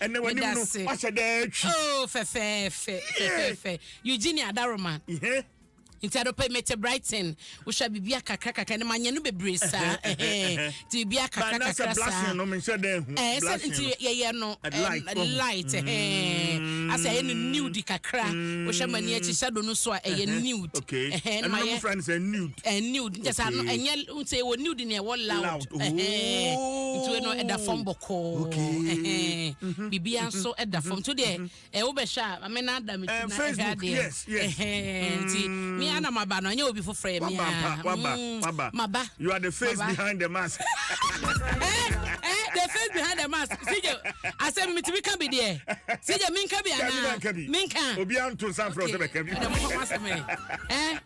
Ɛnɛ w'anim Meda no ase. wahyɛ dɛ atwi. Oh, fɛfɛɛfɛ, fɛfɛɛfɛ. Eugenia Adaroma. Nti adɔpɛ mete Brighton. Wohwɛ biribi akakra kakra ne manyɛ no bebree saa. Ɛhɛn. Nti biribi akakra Ba na sɛ kakra saa. blushing no menhyɛ dɛ hu. Ɛɛ sɛ Blushing nti no. yɛyɛ no Light, oh. light ɛhɛn. Asɛ ɛyɛ no nude kakra. Wohwɛ m'ani akyi shadow no so a ɛyɛ nude. Okay. Ɛhɛn na Ɛno no mayɛ mofrɛ no sɛ nude. Nude nkyɛ sɛ ano ɛnyɛ sɛ ɛwɔ nude ne ɛwɔ loud. Loud. Ɛhɛn. Nti wei no ɛda fam bɔkɔɔ. Okay. Ɛhɛn. Biribiara nso ɛda fam. Nti deɛ wobɛhwɛ a mame na ada me ti na ɛhwɛ Facebook, adeɛ. yes. Ɛhɛn. Nti me ana maba no ɛnyɛ obi foforɔ yɛ me Waba a. mpa, waba, waba. Maba. You are the face Maba. behind the mask. The face behind the mask. CJ, asɛm metumi ka bi deɛ. CJ, menka bi Dabi, anaa? manka bi. Menka. Obi anto nsa mfrɛ wo sɛ bɛka bi. Ɛdɛ mo kɔ asɛm ɛ.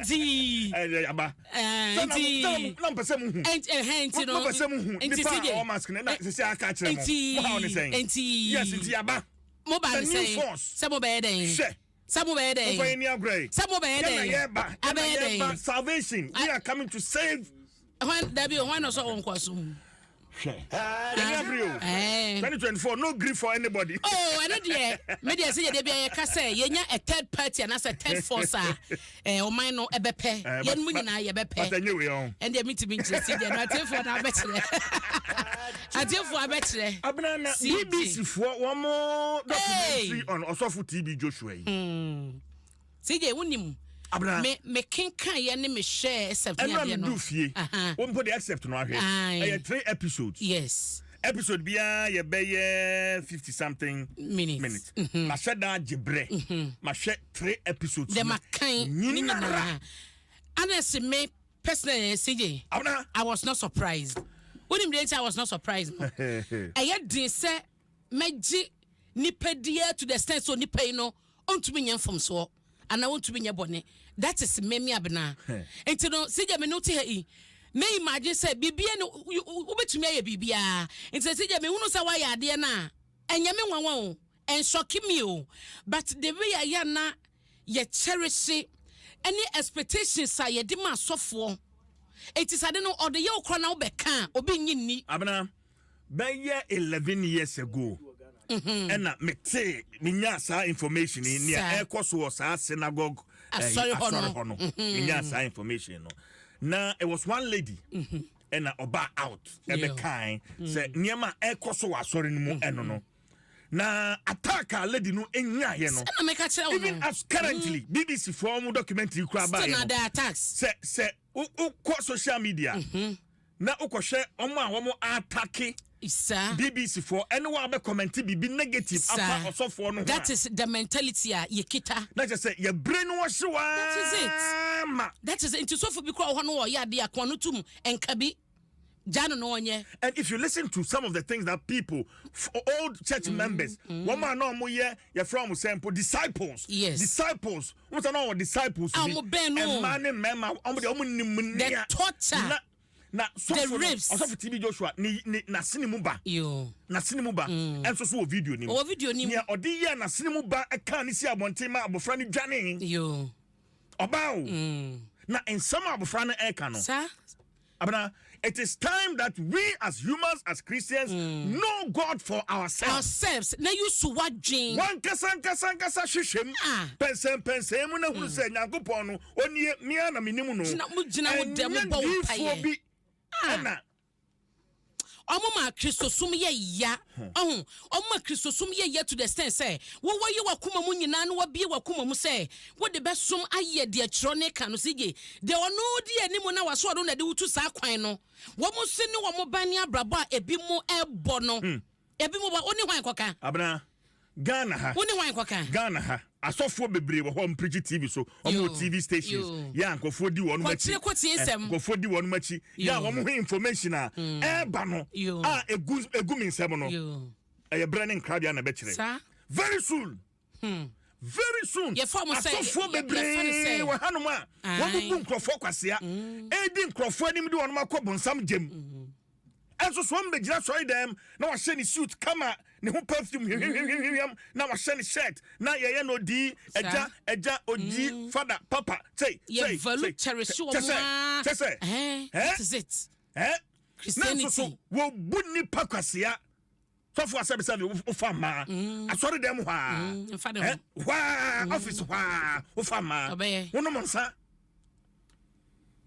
Nti. Aba. Nti. Na mpɛ sɛ muhu. Nti, nti no. Mo pɛ sɛ muhu. Nti Nipa a CJ. ɔwɔ mask no na sisi aka akyerɛ mo. Nti. Mo haw ne sɛn? Nti. Yes, nti aba. Mo ba The ne new sɛn? force. Sɛ mo bɛyɛ dɛn? Hwɛ. Sɛ mo bɛyɛ dɛn? Mofa yɛn ni agorɔ yi. Sɛ mo bɛyɛ Yɛn na dɛn? yɛba. Yɛn na Abɛyɛ yɛba. dɛn? Salvation. We are coming to save. Hwan dabi hwan na ɔsɔ wɔn kɔ so? Hwɛ. Yɛn ni abiri o. 2024, no grief for anybody. Oh, ɛno deɛ me deɛ sɛ yɛde bia yɛka sɛ yɛnya a third party anaasɛ third force a ɔman no ɛbɛpɛ. Yɛn mu nyinaa yɛbɛpɛ. But ɛnyɛ wei ɔn. Ɛndeɛ metumi nkyerɛ si deɛ no atiefoɔ no abɛkyerɛ. Atiefoɔ abɛkyerɛ. Abena na CJ. BBC foɔ wɔn mo documentary on Ɔsɔfo TB Joshua yi. CJ, wonim Abena. me kenkan yɛ ne me hwɛ except ne Ɛnura adeɛ mi no. du fie. Wɔn mpo de except no ahwɛ. Aye. Ɛyɛ three episodes. Episode biara yɛ bɛyɛ 50 something minutes. minutes. Mahwɛ daa gye brɛ. Mahwɛ three episodes. Dɛ no. makan ne Nyinara. nyinaa. Honestly, me personally, CJ, Abena. I was not surprised. Wonim deɛ nti I was not surprised no? Ɛyɛ den sɛ mɛgye nipa diɛ to the extent sɛ nipa yi no ɔntumi nyɛ mfomsoɔ anaa ɔntumi nyɛ bɔne. That is me me Abena. Nti no CJ, me no te ha yi, me imagine sɛ biribia no wobɛtumi ayɛ biribiaa. Nti sɛ CJ, mehunu sɛ woayɛ adeɛ no a, ɛnyɛ me nwanwa o, ɛnsɔke me o. But the way a yɛ na yɛ cherish ɛne expectations a yɛde ma asɔfoɔ, eti sade no ɔde yɛ okora na wobɛka a, obi nyi nni. Abena, bɛyɛ 11 years ago ɛna mete menya saa information yi nea ɛkɔ so wɔ saa synagogue Asɔre hɔ no. asɔre hɔ no. Menya saa information no na it was one lady ɛna ɔba out ɛbɛkan sɛ nneɛma a ɛkɔ so wɔ asɔre no mu. Ɛno no na attack a lady no enyaeɛ no, ɛna meka kyerɛ wo even no as currently BBC foɔ mu documentary kura still baayɛ na no, the attacks. Sɛ wokɔ social media na wokɔhwɛ ɔmo a wɔn attack BBC foɔ ɛne wɔn abɛ comment biribi negative afa ɔsɔfoɔ no ho That a, is the mentality a yɛkita. Na kyerɛ sɛ yɛbere no wɔhye waa. That is it. Ma That is it. Nti sɔfo bi kora wɔ hɔ no wɔyɛ adeɛ akoa no tum ɛnka bi gya no na ɔnyɛ. And if you listen to some of the things that people, old church members, wɔn a na wɔn yɛ, yɛfrɛ wɔn sɛ mpo disciples, disciples, wɔn sɛ na wɔn disciples A wɔn bɛn no. Mmaa ne mmarima, wɔn de wɔn nim The nea torture. Na The sɔfo no rapes. Ɔsɔfo TB Joshua ne n'asene mu ba Yo. n'asene mu ba ɛnso so wɔ video nim. Ɔwɔ video nim. Nea ɔde yɛ n'asene mu ba ɛka ne si abɔnten ma abɔfra no dwane. Yo. Ɔbaa o, na nsɛm a abɔfra no ɛka no, Abena, it is time that we as humans, as Christians, know God for ourselves. Ourselves na yusu wadwen. Wankasa nkasa nkasa hwehwɛ mu pɛnsɛmpɛnsɛn mu na hunu sɛ Nyankopɔn no onie mea na menim no. Gyina- mo gyina wo dɛm, Ɛnyɛ bɔ wo diifoɔ mpaeɛ. bi ɛna Ɔmo ma Kristosom yɛ ya. Ɔho ɔmo ma Kristosom yɛ ya to the extent sɛ wɔwɔ yɛ wakoma mu nyinaa na wabie wakoma mu sɛ wode bɛsom ayɛ deɛ kyerɛ ne ka no si gye deɛ ɔno di anim na waso ɔno na de wotu saa kwan no. Wɔn si ne wɔn ba ne abrabɔ a ebi mo ɛbɔ no, ebi mo bɔ wo ne hwan kɔka? Abena, Ghana ha, Wo ne hwan kɔka? Ghana ha, asɔfoɔ bebree wɔ hɔ mpirikyi TV so. Ɔmo Yo. wɔ TV stations Yo. yɛ a nkurɔfoɔ di wɔn akyi. Kɔkyerɛ kɔtie nsɛm. Nkurɔfoɔ di wɔn akyi yɛ a Yo. wɔn ho information a ɛɛba no Yo. a egu mi nsɛm no, Yo. ɛyɛ brɛ ne nkrabea na ɛbɛkyerɛ very soon, very soon. Yɛfa ɔmo sɛ- Asɔfoɔ yɛfa no bebree sɛ- wɔ hanom a wɔn bu nkurɔfoɔ kwasea edi nkurɔfoɔ anim de wɔn akɔ bonsam gyem. Ɛnso so wɔn bɛgyina sɔre dɛm na wahyɛ ne suit kama, ne ho perfume hwehwehwehwehwam, na wahyɛ ne shirt na yɛyɛ no odi ɛgya ɛgya odi fada papa sei Yɛ sei value sei. cherish wɔn Kyɛ sɛ a. kyɛ sɛ That is it. Na nso so Christianity. wɔbu nipa kwasea. Sɔfo asɛbisɛbi, wofa mmaa asɔre dɛm hɔ a, mfa ne ho. Hɔ a office hɔ a, wofa mmaa. Ɔbɛyɛ. Wonom nsa.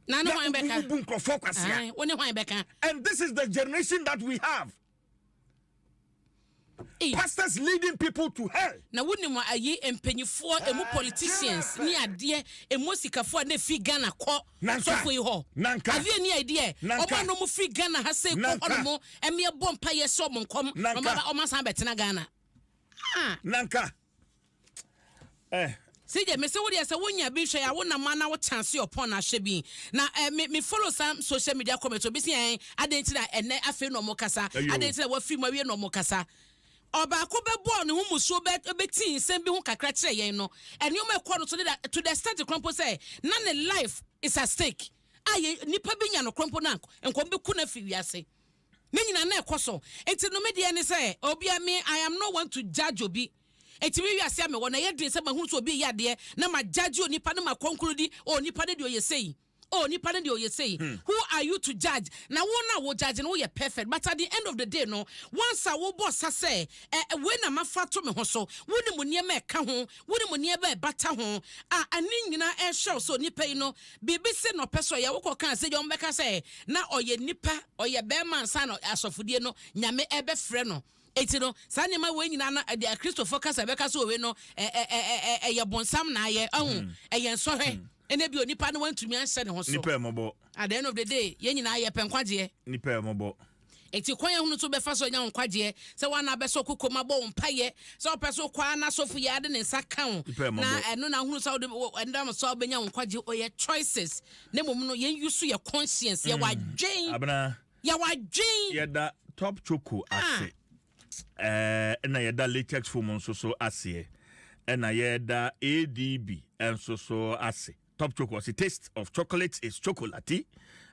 Na ne hwan bɛka? Wobu nkurɔfoɔ kwasea. Ae, wo ne hwan bɛka? And this is the generation that we have. Ei. Pastors leading people to hell. Na wonim ayi, mpanyinfoɔ emu, politicians ne adeɛ emu, sikafoɔ a na efi Ghana kɔ Nanka. sɔfo yi hɔ. Nanka. Adeɛ ni adeɛ Nanka. ɔmo a na ɔmo firi Ghana ha sɛ kɔ Nanka. hɔ nom ɛmi ɛbɔ mpa yɛ sɛ ɔmo nkɔm na Nanka. ɔmo aba, ɔmo asan bɛtena Ghana. Ah. Nanka eh. CJ, me sɛ wodeɛ sɛ wonya bi hwɛ a, wonam a na wo chance ɔpɔn na ahwɛ bi na me follow some social media comments. Obi sɛ ɛn adɛn nti na ɛnɛ afei na ɔmo kasa? Ayo. Adɛn nti na wafiri mu awie na ɔmo kasa? Ɔbaako bɛbɔɔ ne ho musuo bɛ bɛtii nsɛm bi ho kakra kyerɛ yɛn no, ɛnneɛma ɛkɔ no so de da to the extent korɔ sɛ na ne life is at stake a yɛ nipa bi nya no korɔ mpo na nkɔm bi ku na fi wiase ne nyinaa na ɛkɔ so. Nti no, me deɛ ne sɛ obia me, I am not one to judge obi. Eti mi wiase a mewɔ na ɛyɛ den sɛ mahunu sɛ obi yɛ adeɛ na ma judge onipa no, ma conclude o, nipa no deɛ ɔyɛ sei, o, nipa no deɛ ɔyɛ sei. Who are you to judge? Na wo na wo judge no, woyɛ perfect? But at the end of the day no, once a wobɔ sa sɛ ɛ wei na mafa to me ho so, wo ne mu nneɛma ɛka ho, wo ne mu nneɛma ɛbata ho a, ɛne nyinaa ɛhyɛ wo sɛ onipa yi no biribi se na ɔpɛ sɛ ɔyɛ. Wokɔ kan sɛ deɛ ɔmbɛka sɛ na ɔyɛ nipa, ɔyɛ bɛrima ansa na asɔfodie no Nyame ɛbɛfrɛ no. Eti no, saa nneɛma wei nyinaa no, ɛde Akristofoɔ kasa bɛka sɛ owe no ɛ ɛ ɛ ɛ ɛyɛ bonsam na ayɛ ɔho, ɛyɛ nsɔhwɛ, ɛnɛ bi onipa no wantumi anhyɛ ne ho so. Nipa ɛmɔbɔ. At the end of the day, yɛn nyinaa yɛ pɛ nkwagyeɛ. Nipa ɛmɔbɔ. Eti kwan ehunu nso bɛfa so anya wo nkwagyeɛ sɛ wɔn abɛsɛ okoko ma bɔ wo mpayɛ sɛ ɔpɛ so kɔ ana sɔfo yɛ ade ne nsa ka wo. Nipa ɛmɔbɔ. Na ɛno na ahunu sɛ wode ɛnam so a wobɛnya wo nkwagyeɛ. Ɔyɛ choices ne mmom no, yɛn use yɛ conscience, yɛ wadwen. Abena. Yɛ wadwen. Yɛda Top Choco ase, ɛna yɛda Latex Foam nso so aseɛ, ɛna yɛda ADB nso so ase. Top Choco ɔse, "Taste of chocolate is chocolate."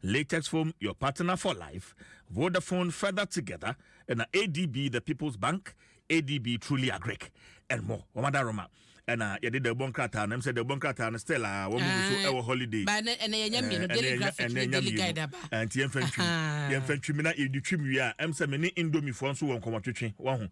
Latex Foam, your partner for life. Vodafone, further together. Ɛna ADB, the people's bank. ADB, truly agric and more. Wɔn roma ɛna yɛde dɛbɔ nkrataa no, ɛm sɛ dɛbɔ nkrataa no still a wɔn mu so ɛwɔ holiday. Ba ɛnɛ yɛnya mmienu, Daily Graphic ne Daily Guide aba. Nti yɛmfa ntwim, yɛmfa ntwim na yɛdi twim wie a, ɛm sɛ me ne Indomie foɔ nso wɔ nkɔmmɔtwetwe waho.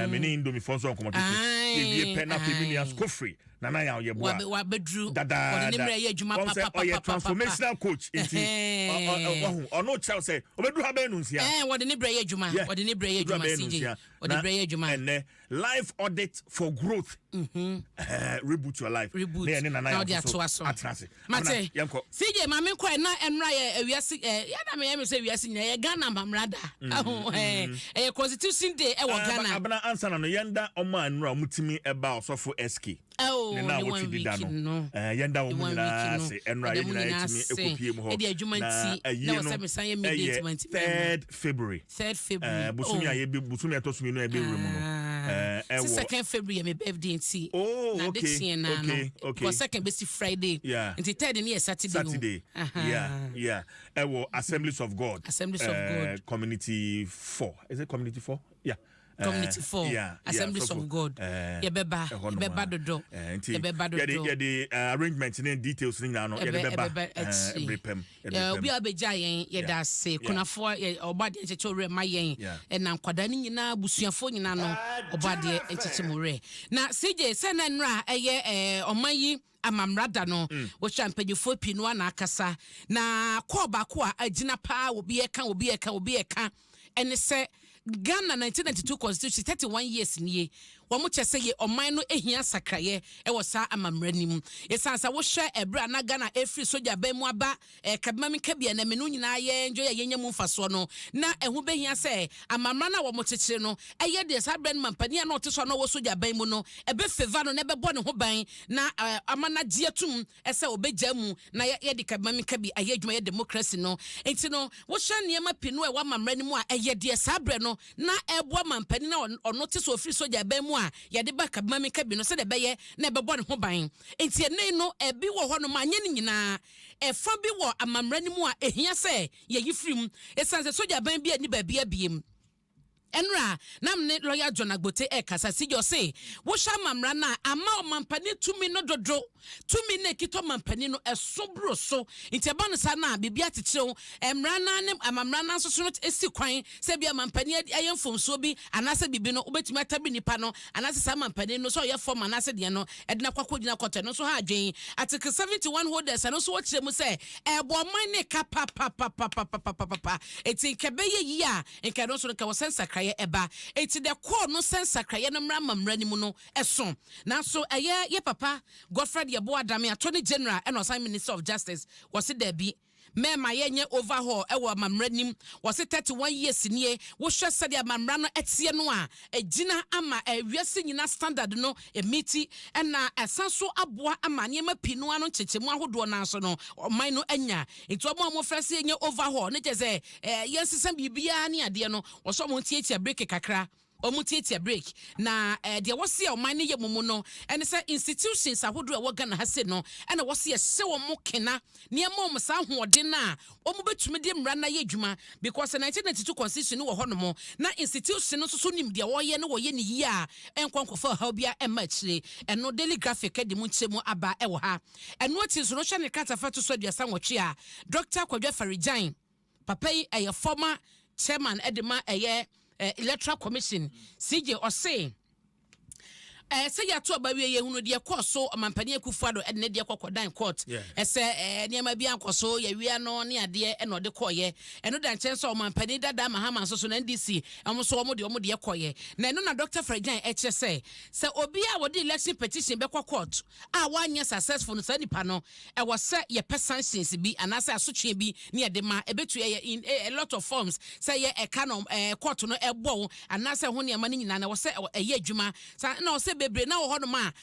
Me ne Indomie foɔ nso wɔ nkɔmmɔtwetwe. Yɛwie pɛ na afei me nua Scofrey Nana yɛ ɔyɛ boa. Wabɛduru. Dadaada. Ɔde ne mmerɛ yɛ adwuma. Wɔn sɛ ɔyɛ papapapapa. Transformational coach, nti waho, ɔno kyerɛw sɛ ɔbɛduru ha bɛyɛ no 6. Wɔde ne brɛ yɛ adwuma. Wɔde ne brɛ yɛ adwuma, CJ, wɔde brɛ yɛ adwuma. Ɛnɛ, life audit for growth, reboot your life. Reboot. Ne yɛ ne Nana Na yɛ ɔde nso atoa so. Atena ase. Mate. Abena, yɛnkɔ. CJ, maame nkɔ. Ɛna ɛnora yɛ awiase yɛda me yɛ me sɛ wiase nyinaa yɛ Ghana amammerɛ da. Aho, ɛyɛ Constitution Day ɛwɔ Ghana. Abena, ansa na no, yɛnda ɔmo a nnura ɔmo timi ɛba ɔsɔfo SK Oh, ne na ne wɔtwe one dida week no no. Yɛnda wɔn Ne mu one nyinaa week no. ase. Ɛnura Yɛda yɛn mu nyinaa nyinaa yɛtumi ase. ekopie mu hɔ. Ɛde adwuma Na nti, ɛyie na wɔ no sɛ mesan yɛ me date ɛyɛ ma nti mɛma. 3rd February. 3rd February. Bosomi a yɛbi, bosomi a ɛtɔ so mmienu a yɛbɛwura mu no. Si Ɛwɔ 2nd February yɛ me birthday nti. Oh, Na de kyeɛ naa no. Because second bɛsi Friday. Nti third ne yɛ Saturday o. Saturday. Aha. Yeah. Ɛwɔ Assemblies of God. Assemblies of God. Community 4. Is it Community 4? Yeah. Community 4. Assemblies sɔfo, of God. Yɛbɛba. Ɛhɔ nom Yɛbɛba a. dodo. Nti Yɛbɛba yɛde dodo. yɛde arrangement ne details ne nyinaa no yɛde bɛba ɛbɛba akyiri. Ɛbere pɛm. Yɛde Obi pɛm. a bɛgya yɛn, yɛda ase. Kunafoɔ ɔbɔ adeɛ nkyɛkyɛ owurɛ ma yɛn. Ɛna nkwadaa no nyinaa, abusuafoɔ nyinaa no, ɔbɔ adeɛ nkyɛkyɛ mu werɛ. Na CJ, sɛ na nnora ɛyɛ ɔman yi amammerɛ da no, wɔhyɛ mpanyinfoɔ pii no ana akasa, na kɔɔ baako a agyina paa, obi ɛka, obi ɛka, obi ɛka, ɛne sɛ Ghana 1992 Constitution, 31 years nie, wɔn kyɛ sɛ yɛ ɔman no ehia sakraeɛ ɛwɔ saa amammerɛ no mu. Ɛsiane sɛ wohwɛ ɛberɛ a na Ghana ɛfiri sogya bɛn mu aba kabima mi kabea na menu nyinaa yɛ enjoy a yɛnya mu mfasoɔ no, na ɛho bɛhia sɛ amammerɛ no a wɔn kyekyere no ɛyɛ deɛ saa berɛ no mampanin a na ɔte so a na ɔwɔ sogya bɛn mu no ɛbɛ favour no na ɛbɛbɔ ne ho ban na ama no agye atum ɛsɛ ɔbɛgya mu na yɛde kabima mi kabi ayɛ adwuma, yɛ democracy no. Nti no, wohyɛ nneɛma pii no a ɛwɔ amammerɛ no mu a ɛyɛ deɛ saa berɛ no na ɛboa mampanin na ɔno te sɛ ɔfiri sogya bɛn mu a yɛde ba kabima mi kabi no, sɛdeɛ ɛbɛyɛ na ɛbɛbɔ ne ho ban. Nti ɛnɛ no, ɛbi wɔ hɔ nom, anyɛ no nyinaa, ɛfa bi wɔ amammerɛ no mu a ɛhia sɛ yɛyi firi mu, ɛsiane sɛ sogya ban bi a ni baabi abiem. Ɛnora na me ne lawyer John Agbote ɛrekasa, CJ ɔse wohwɛ amammara no a, ama ɔmampanin tumi no dodo. Tumi no a ɛkita ɔmampanin no, ɛso boro so. Nti ɛba no saa no a, biribi akyekyere wo. Mmara no ara ne amammara no ara nso so no si kwan sɛ ebia mampanin ayɛ mfomsoɔ bi anaasɛ biribi no, wobɛtumi atabiri nipa no anaasɛ saa mampanin no, sɛ ɔyɛ fam anaasɛ deɛ no, ɛde no akɔ akɔgyina kɔtɔ. Ɛno nso ha adwene. Article 71 holders, ɛno nso wɔkyerɛ mu sɛ ɛrebɔ ɔman no ka papapapapapapapa. Enti nka ɛbɛyɛ yie a, nka ɛno nso no, nka ɛwɔ sɛ nsakraeɛ ba. Enti the core no sɛ nsakraeɛ no mmra ma mmara no mu no so. Nanso ɛyɛ yɛ papa Godfred Yeboah Dame, Attorney General ɛna ɔsan Minister of Justice, wɔse daabi, mɛma yɛnyɛ overhaul ɛwɔ amammra nim. Wɔse 31 years nie, wohwɛ sɛdeɛ amammra no ɛteɛ no a, ɛgyina ama wiase nyina standard no ɛmiti, ɛna ɛsan so aboa ama nneɛma pii no ano nkyekyɛmu ahodoɔ no nso no ɔman no anya. Nti wɔn a wɔfrɛ sɛ yɛnyɛ overhaul ne kyɛ sɛ yɛnsesa biribiara ne adeɛ no, wɔsɛ wɔn ntiatia break kakra. Wɔn tiatia break. Na deɛ wɔsi a ɔman no yɛ mu mu no ɛne sɛ institutions ahodoɔ a ɛwɔ Ghana ha se no, ɛna wɔsi ɛhyɛ wɔn kena nneɛma wɔn saa ahoɔden no a wɔn bɛtumi de mmara no ayɛ adwuma, because 1992 constitution no wɔ hɔnom na institution no nso so nim deɛ wɔyɛ no, wɔyɛ ne yie a ɛnkɔ nkɔfa ɔhaw bi a ɛmma akyire. Ɛno Daily Graphic de mu nkyerɛ mu aba ɛwɔ ha. Ɛno akyi nso no, wohwɛ ne kratafa to so 38 a, Dr. Kwadwo Afari-Gyan, papa yi ɛyɛ former chairman ɛde ma ɛyɛ Electoral Commission, CJ, ɔse sɛ yɛato aba wie, yɛhunu deɛ kɔɔ so. Ɔmampanin Akufo-Addo ɛde ne deɛ kɔkɔ dan court ɛsɛ nneɛma bi ankɔ so, yɛwia no ne adeɛ, ɛna ɔde kɔɔyɛ. Ɛno da nkyɛn sɛ ɔmampanin dada Mahama nso so na NDC ɛmo nso wɔn deɛ wɔn deɛ kɔɔyɛ. Na ɛno na Dr. Afari-Gyan ɛkyerɛ sɛ obi a wɔde election petition bɛkɔ court a wanyɛ successful no, saa nipa no ɛwɔ sɛ yɛpɛ sanctions bi anaasɛ asotwe bi ne yɛde ma. Ɛbɛtu ɛyɛ in a lot of forms, sɛ yɛ ɛka no court no ɛbɔ wo anaasɛ ho nneɛma no nyinaa na ɛwɔ sɛ ɛyɛ adwuma saa. Na ɔsɛ bebree na wɔ hɔnom a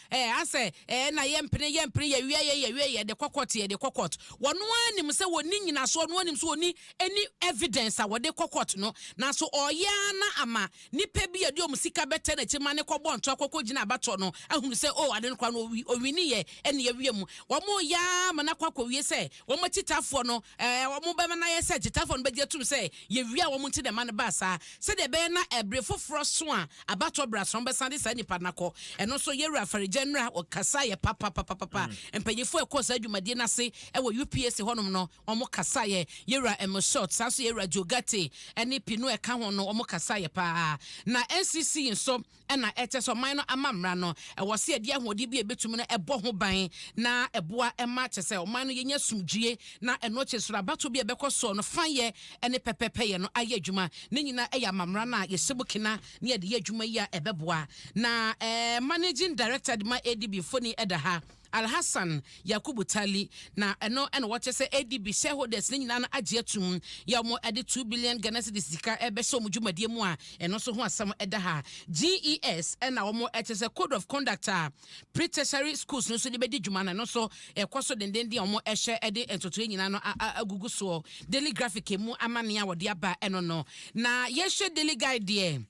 asɛ na yɛmpene, yɛmpene, yɛwia yɛ, yɛwia, yɛde kɔ court, yɛde kɔ court. Wɔn anim sɛ wɔni nyinasoɔ no, anim sɛ wɔni any evidence a wɔde kɔ court no, nanso ɔyɛ na ama nipa bi yɛde ɔmo sika bɛtɛ n'akyi ma ne kɔbɔ nto akɔkɔ gyina abatoɔ no ahunu sɛ o ade no kora no owini yɛ ɛne yɛwie mu. Wɔn yɛ ama no akɔ akɔwie sɛ wɔn akyitafoɔ no wɔn bɛma no ayɛ sɛ akyitafoɔ no bɛgye atum sɛ yɛwie a wɔn nti na ɛma no baa saa, sɛdeɛ ɛbɛyɛ na ɛbere foforɔ so a abatoɔ bra so bɛsan de saa nipa no akɔ. Ɛno nso yɛwura Afari-Gyan nnura wɔkasa yɛ papapapapa. Mpanyinfoɔ ɛkɔɔ saa dwumadie no ase ɛwɔ UPSA hɔnom no, wɔn kasa yɛ. Yɛwura Emil Short, saa nso yɛwura Joe Gate ɛne Pino ɛka ho no, wɔn kasa yɛ paa. Na NCC nso ɛna ɛkyɛ sɛ ɔman no ama mmara no ɛwɔ sɛ yɛde ahoɔden bi a ɛbɛtumi no ɛbɔ ho ban na ɛboa ɛma kyɛ sɛ ɔman no yɛnya sumdwie, na ɛno akyi soro abato bi a ɛbɛkɔ soɔ no fanyɛ ɛne pɛpɛpɛyɛ no ayɛ adwuma. Ne nyinaa ɛyɛ amammerɛ no a yɛhyɛ mu kena ne yɛde yɛ adwuma yi a ɛbɛboa. Na managing director de ma ADB foni ɛda ha, Alhassan Yakubu Tali, na ɛno ɛna wɔkyɛ sɛ ADB shareholders ne nyinaa no agye atum yɛ wɔn ɛde 2 billion Ghana cedis sika ɛbɛhyɛ wɔn dwumadie mu a ɛno nso ho asɛm ɛda ha. GES ɛna wɔn ɛkyɛ sɛ code of conduct a pre-tertiary schools no nso de bɛdi dwuma no, ɛno nso ɛkɔ so dendenden a wɔn ɛhyɛ ɛde ntotoeɛ nyinaa no agugu soɔ. Daily Graphic mu amanneɛ a wɔde aba ɛno no. Na yɛhwɛ Daily Guide deɛ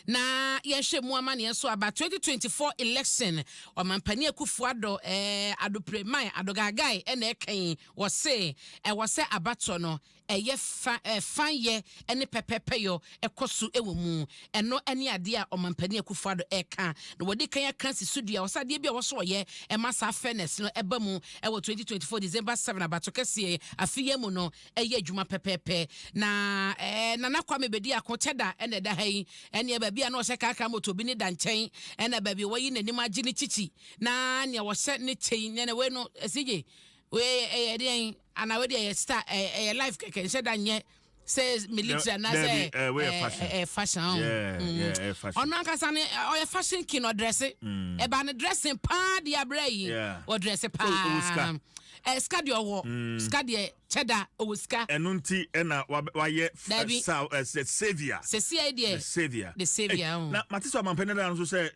na yɛhwɛ mu amanneɛ nso aba, 2024 election, ɔmampanin Akufo-Addo adopreman adogagae ɛna ɛkɛn wɔse ɛwɔ sɛ abatɔ no ɛyɛ fa fanyɛ ɛne pɛpɛpɛyɔ ɛkɔ so ɛwɔ mu. Ɛno ɛne adeɛ a ɔmampanin Akufo-Addo ɛka na wɔde kan aka si so dua. Wɔsɛ adeɛ bi a wɔso ɔyɛ ɛma saa fairness no ɛba mu ɛwɔ 2024 December 7 abato kɛseɛ afei mu no ɛyɛ adwuma pɛpɛɛpɛ. Na Nana Kwame Bediako kyɛda ɛna ɛda ha yi, ɛneɛ baabi a na ɔhyɛ kaaka moto bi ne da nkyɛn, ɛna baabi a wɔyi n'anim agye ne kyikyi na nea wɔhyɛ ne kyɛn nea wei no ɛsigye wei ɛyɛ deɛn ana wei deɛ ɛyɛ star, ɛyɛ life kɛkɛ, nhyɛ da nyɛ sɛ military anaasɛ ɛɛ fashion. Ɔno ankasa ne ɔyɛ fashion king. Ɔdress ɛba ne dressing paa de abrɛ yi, ɔdress paa. Sika deɛ ɔwɔ sika deɛ, kyɛda ɔwɔ sika. Ɛno nti ɛna wayɛ saviour. Sɛsi ayi deɛ. The saviour. The saviour. Na mate sɛ ɔmampanin dada nso sɛ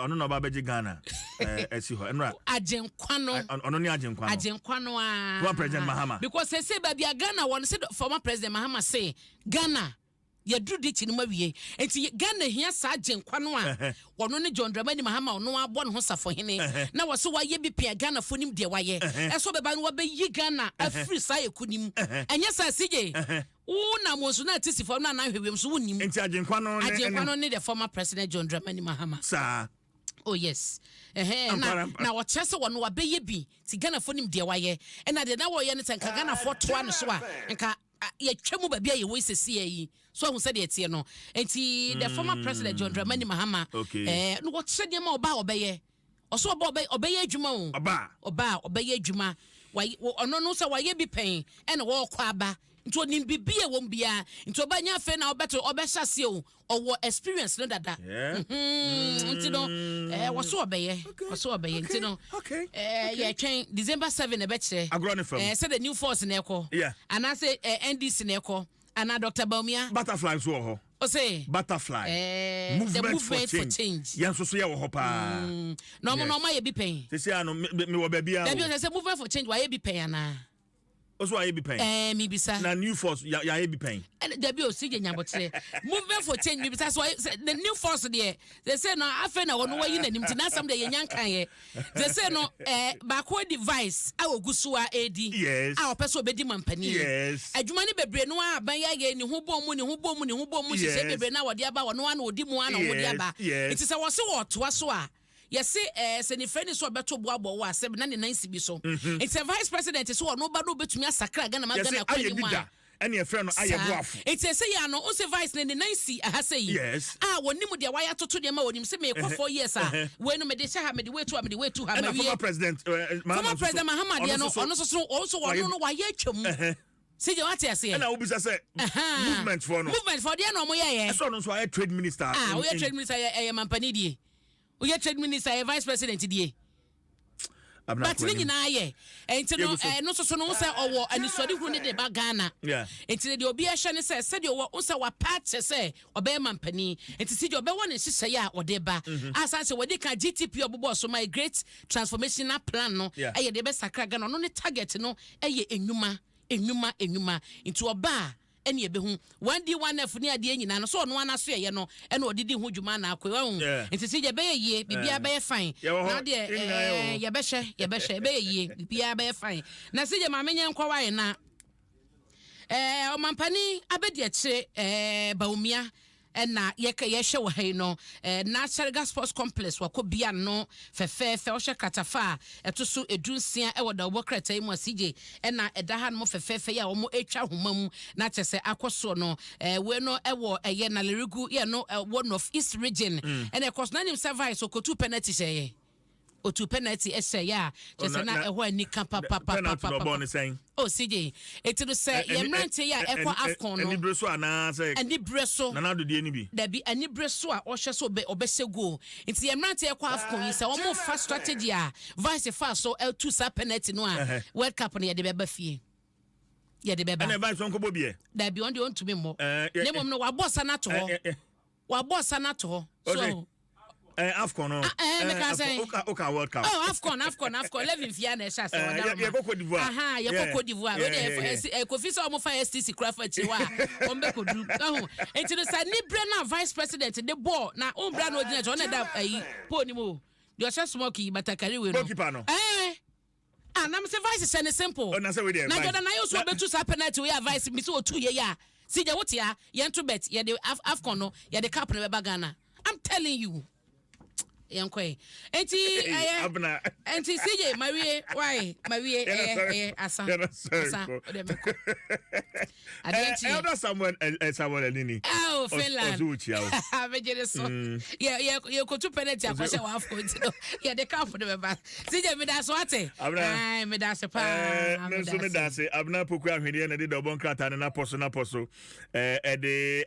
ɔno na ɔba abɛgye Ghana ɛsi hɔ ɛnora. Agyenkwa no. Ɔno ne Agyenkwa no. Agyenkwa no aa. Former President Mahama. Because sɛsɛ baabi a Ghana wɔ no, sɛ former President Mahama say Ghana. Yɛduru ditch no mu awie. Nti Ghana hia saa Agyenkwa no a ɔno ne John Dramani Mahama ɔno abɔ ne ho safohene na wɔse wayɛ bi pɛn a Ghanafoɔ nim deɛ wayɛ. Ɛsɛ ɔbɛba no wabɛyi Ghana afiri saa eku no mu. Ɛnyɛ saa CJ? Wo nam wɔn so na ate si fam na anan hwɛ wiem so wonnim. Nti Agyenkwa no ne Agyenkwa no ne the former president John Dramani Mahama. Saa. Oh yes. Ɛhɛn, na na wɔkyerɛ sɛ wɔn wabɛyɛ bi ti Ghanafoɔ nim deɛ wayɛ. Ɛna deɛ na wɔyɛ no sɛ nka Ghanafoɔ toa no so a, nka yɛtwa mu baabi a yɛwɔ yi sɛsi yi so ahu sɛdeɛ ɛteɛ no. Nti the former president John Dramani Mahama, no wɔkyerɛ nneɛma ɔba a ɔbɛyɛ. Ɔso ɔba ɔbɛyɛ adwuma o. Ɔba. Ɔba a ɔbɛyɛ adwuma. Ɔno no sɛ wayɛ bi pɛn ɛna wɔrekɔ aba. Nti onim bibi a ɛwɔ mu biara. Nti ɔba nyɛ afei na ɔbɛto ɔbɛhyɛ aseɛ o. Ɔwɔ experience no dada. Nti no wɔso ɔbɛyɛ. Wɔso ɔbɛyɛ. Nti no yɛtwɛn December 7 ɛbɛkyerɛ. Agorɔ ne fam. Sɛ the New Force na ɛkɔ. Anaasɛ NDC na ɛkɔ. Ana Dr. Bawumia. Butterfly nso wɔ hɔ. Ɔsɛ. Butterfly. Movement, the Movement for Change. Yɛn nso so yɛ wɔ hɔ paa. Na ɔmo na ɔmo ayɛ bi pɛn. Sisi ano mi wɔ baabi a. Dabi, ɔsɛ sɛ Movement for Change wayɛ bi pɛn anaa? O so wayɛ bi pɛn. Mi bisa. Na New Force yayɛ bi pɛn. Ɛnɛ dabi, o si gye nyabotere. Movement for Change, mi bisa so sɛ the New Force deɛ, sɛ no afei na wɔn wayi n'anim ti n'asɛm deɛ yɛn nya nkan yɛ. Sɛ no baako di vice a ogu so a edi. A ɔpɛ sɛ ɔbɛdi mampanin. Adwuma no bebree no a aban yɛ ayɛ ne ho bɔ mu, ne ho bɔ mu, ne ho bɔ mu hyehyɛ bebree na wɔde aba, wɔn ano odi mu ana wɔde aba. Nti sɛ wɔsi wɔtoa so a, yɛsi sɛ ne fɛ ni so ɔbɛto boabɔ wɔ asɛm na ne nan si bi so. Nti sɛ vice president so ɔno ba no obetumi asakra Ghana ma Ghana kɔ anim a, ɛne ɛfrɛ no ayɛ boafo. Nti ɛsɛ yɛ ano ɔsɛ vice ne ne nan si aha sɛ yi. A wɔnim deɛ wayɛ atoto nneɛma, wɔnim sɛ meekɔ 4 years a, wei no mede hyɛ ha, mede wei to ha, mede wei to ha. Ɛna former president Former President Mahama deɛ no, ɔno nso so, ɔno nso wɔno no wayɛ atwam sɛ gye wate aseɛ. Ɛna wobisa sɛ Movement foɔ no. Movement foɔ deɛ na ɔmo yɛ. Ɛsɛ ɔno nso ayɛ trade minister. Ah, woyɛ trade minister yɛ ɛyɛ mampani die, woyɛ trade minister yɛ vice president die, but ne nyinaa yɛ nti no ɛno nso so no sɛ ɔwɔ anisoadehunu ne de ba Ghana. Nti ne deɛ obi ɛhwɛ ne sɛ sɛdeɛ ɔwɔ sɛ wapa akyɛ sɛ ɔbɛyɛ mampanin, nti si deɛ ɔbɛwɔ ne nhyehyɛeɛ a ɔde ba asan sɛ wɔde ka GTP ɔbobɔ so my Great Transformational Plan no, ɛyɛ deɛ ɛbɛsakra Ghana. Ɔno ne target no ɛyɛ enwuma, enwuma, enwuma. Nti ɔba a ɛne ɛbɛhu 1D 1F ne adeɛ nyinaa no so ɔno ana so yɛyɛ no ɛna ɔde di ho dwuma na akɔ ɛho. Nti sɛ yɛbɛyɛ yie, biribiara bɛyɛ fine. Na deɛ yɛbɛhwɛ ɛbɛyɛ yie, biribiara bɛyɛ fine. Na sɛ yɛ maame nyɛ nkɔwa yɛ na ɔmampanin abɛdi akyire Bawumia ɛna yɛka yɛhwɛ wɔ ha yi no, National Sports Complex wakɔ bia no fɛfɛɛfɛ. Ɔhwɛ kratafa a ɛto so 16 ɛwɔ dawobɔ krataa yi mu a CJ ɛna ɛda ha nom fɛfɛɛfɛ yi a wɔn atwa ahoma mu na kyerɛ sɛ akɔ soɔ no, wei no ɛwɔ ɛyɛ Nalerigu yɛ no ɛwɔ North East Region. Ɛna ɛkɔ so na nim sɛ vice okotu penalty hyɛ yɛ, otu penalty ɛhyɛ yɛ a kyerɛ sɛ na ɛhɔ ani ka papapapapa o. CJ, eti no sɛ yɛn mmeranteɛ yi a ɛkɔ AFCON no. Anibere so anaasɛ? Anibere so. Nana adodeɛ ni bi. Dabi, anibere so a ɔhyɛ so ɔbɛhyɛ goal. Nti yɛn mmeranteɛ ɛkɔ AFCON yi, sɛ wɔn fa strategy a vice fa so ɛtu saa penalty no a, World Cup no yɛde bɛba fie, yɛde bɛba. Ɛna vice wɔn kɔ bɔ biɛ. Dabi, wɔn deɛ wɔntumi mmɔ ne mom no, wabɔ sa n'ato hɔ, wabɔ sa n'ato hɔ so. AFCON no. Meka sɛn? Oka World Cup. Oh, AFCON, AFCON, AFCON 11 fia na ɛhyɛ ase ɔda. Yɛkɔ Cote d'Ivoire. Aha, yɛkɔ Cote d'Ivoire. O de Kofi sɛ ɔmo fa STC kura fa akyire hɔ a ɔmo bɛ kɔduru ɔho. Nti no sɛ ne brɛ na vice president de bɔɔl na ɔmo bra na ogyina kyɛ ɔno ɛda ayi pole ni mu o, deɛ ɔhyɛ smock yi, batakari wei no. Goalkeeper no. Ah, na sɛ vice hyɛ ne simple. Ɔna sɛ wei deɛ. Na Jordan Ayew so ɔbɛtu saa penalty wei a, vice mi sɛ otu yɛ yɛ a, si gya wote a, yɛn to bet yɛde AFCON no, yɛde cup no bɛba Ghana. I'm telling you, yɛn kɔ yi. Nti ɛyɛ nti CJ mawie why mawie ɛyɛ asa asa ɔde mɛkɔ adeɛ nkyi. Elder Samuel Samuel Anini. Oh, Finland. Ɔsɛ wokyia wo. Abegye ne so yɛ yɛ yɛ kotu penalty akɔhyɛ wɔ AFCON nti no yɛde cup no bɛba. CJ, meda so ate. Abena. Meda ase paa. Me nso meda ase. Abena Poku Ahwedeɛ na ɛde dɔbɔ nkrataa no napɔ so napɔ so ɛde.